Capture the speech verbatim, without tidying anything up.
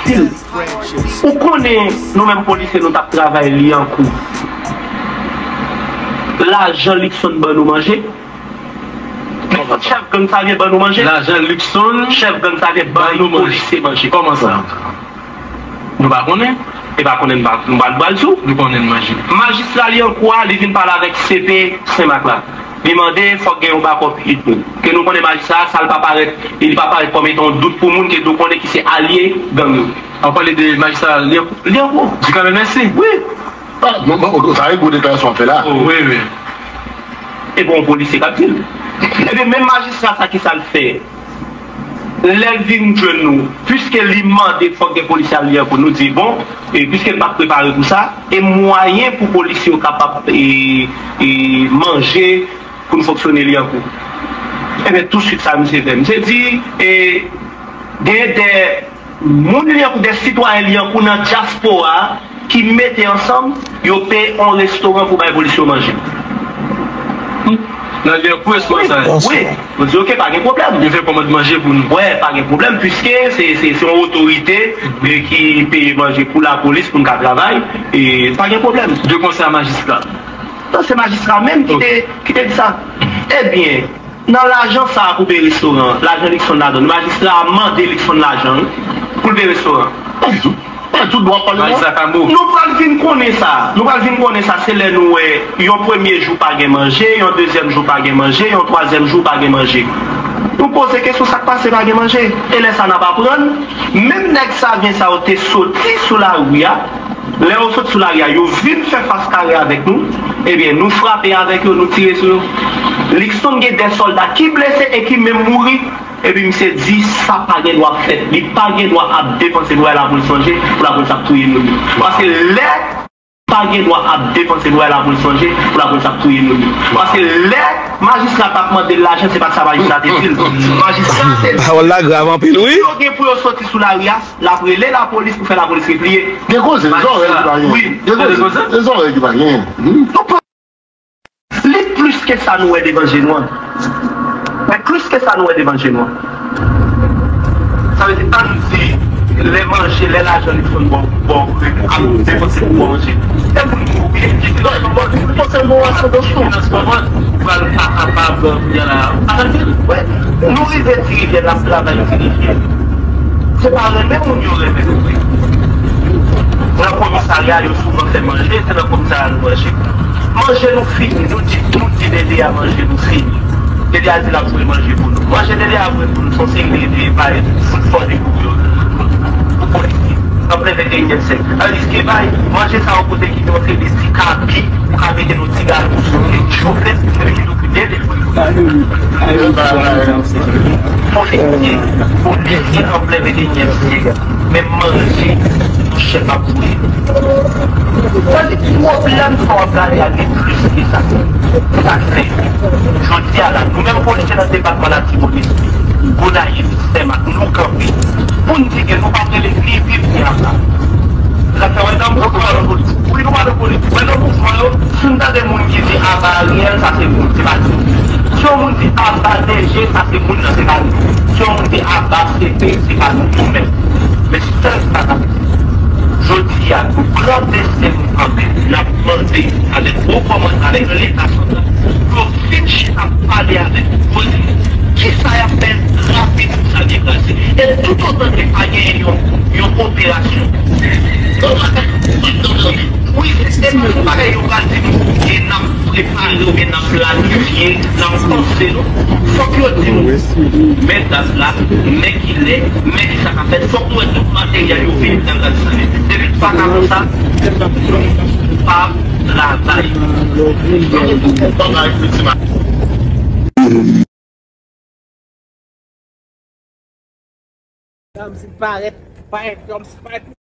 Ou konnen, nou menm polisye, nou t ap travay Lyankou. Lajan Luckson ban nou manje. Chèf gang sa vyen ban nou manje. Lajan Luckson. Chèf gang sa vyen ban nou polisye manje. Kòman sa? Nou pa konnen. E pa konnen, nou pa, nou pa pral sou. Nou konnen manje. Majistra Lyankou a, li vin pale avèk C P Senmak la. Li mande fòk gen yon bakòp Hitman. Ke nou konnen majistra a, sa l pa parèt, li pa parèt kòm etan yon dout pou moun ke nou konnen ki se alye gang yo. An pale de majistra Lyankou. Lyankou. Di kanmenm mèsi. Wi. Ah, non, non, sa e gwo deklarasyon w ap fè la. Wi, wi. E bon, polisye k ap di l. Ebyen, menm majistra sa, ki sa l fè? Lè l vin jwenn nou, piske li mande fòk gen polisye al Lyankou, nou di, bon, e piske l pa t prepare pou sa, e mwayen pou polisye yo kapab, e, e manje pou n fonksyone Lyankou. Ebyen, tousuit sa, misye fè. Misye di, e, gen de moun Lyankou, de sitwayen Lyankou nan dyaspora a, ki mete ansanm, yo peye yon restoran pou bay polisye yo manje. Nan Lyankou, restoran sa? Wi. Mwen di, oke, pa gen pwoblèm. Yo fè kòmand manje pou nou. Wè, pa gen pwoblèm, piske se, se, se yon otorite, e, ki peye manje pou lapolis, pou n ka travay, e pa gen pwoblèm. De konsèy a majistra? Non, se majistra menm ki te, ki te di sa. Ebyen, nan lajan sa a pou peye restoran, lajan Luckson ladan, majistra a mande Luckson lajan, wi, pou l peye restoran. Pa ditou. Pa ditou, dwa pale la. Majistra Kamo. Nou pral vin konnen sa. Nou pral vin konnen sa, se lè nou wè yon premye jou pa gen manje, yon dezyèm jou pa gen manje, yon twazyèm jou pa gen manje. Nou poze kesyon sa k pase pa gen manje. E lè sa n ap aprann, menm nèg sa vyen sa yo te soti sou lari a, lè yo soti sou lari a, yo vin fè fas kare avèk nou, ebyen, nou frape avèk yo, nou tire sou yo. Luckson gen de sòlda ki blese e ki menm mouri, epi misye di sa pa gen dwa fèt. Li pa gen dwa ap depanse pou bay lapolis manje, pou lapolis ap touye moun yo. Paske lè pa gen dwa ap depanse pou bay lapolis manje, pou lapolis ap touye moun yo. Paske lè majistra t ap mande l lajan, se pa t sa majistra te di l. Majistra te di, pawòl la grav anpil, wi, yo gen pou yo soti sou lari a, l ap rele lapolis pou fè lapolis repliye. Gen koze, se zòrèy ki pa gen. Wi. Gen koze, se zòrèy ki pa gen. Nou pran. Li plis ke sa nou wè devan je nou an. Men plis ke sa nou wè devan je nou an. Sa vle di, ann di, lè manje, lè lajan Luckson ba w, ba w, ap depanse pou manje. Se pou nou oubyen ki finans pou manje. Pou finans pou manje. Pral pa kapab, kounye a la, pa kapab. Wè, nou rive Ti Rivyè, n ap travay Ti Rivyè. Se pa renmen moun yo renmen nou vre. Nan komisarya, yo souvan fè manje, se nan komisarya nou manje. Manje nou fini, nou di, nou di D D A manje nou fini. D D A di l ap voye manje pou nou. Manje D D A voye pou nou, se yon seri de, de bay, fout fò de pou yo. Pou polisye. An plen venteyinyèm syèk. Tandiske bay, manje sa yo pote ki te yon seri de ti kabi, ou ka mete nan ti gato, e chofe, epi ki tou ki dede. Polisye, polisye an plen venteyinyèm syèk. Men manje, chèf ap voye. Sa di pwoblèm sa w ap gade a gen plis ke sa. Sa k fè, jodi a la, nou menm polisye nan depatman Latibonit, Gonayiv, Senmak, nou kanpe. Pou n di ke nou p ap rele ni viv ni aba. Sa fè wè nan mouvman yo, wi, nou pa nan politik. Wè nan mouvman yo, si n tande moun ki di aba Ariel, sa se moun, se pa nou. Si yon moun di aba D G, sa se moun nan, se pa nou. Si yon moun di aba C P, se pa nou tou menm. Men sèl sa n ap di, jodi a, nou klandestin, nou kanpe, n ap mande avèk wo kòmandman, avèk Leta santral, pou yo vin chita pale avèk nou, poze nou kisa y ap fè rapid pou sa vin kraze. E toutotan ke pa genyen yon, yon operasyon, wi, se pa yon bagay yo pral di nou, e n ap prepare oubyen n ap planifye, n ap panse, non. Fòk yo di nou, men dat la, men kilè, men kisa k ap fèt. Fòk nou wè tout materyèl yo vini nan gad sale. Depi n pa ka konsa, nou p ap travay. Kòm si parèt, parèt, kòm si parèt.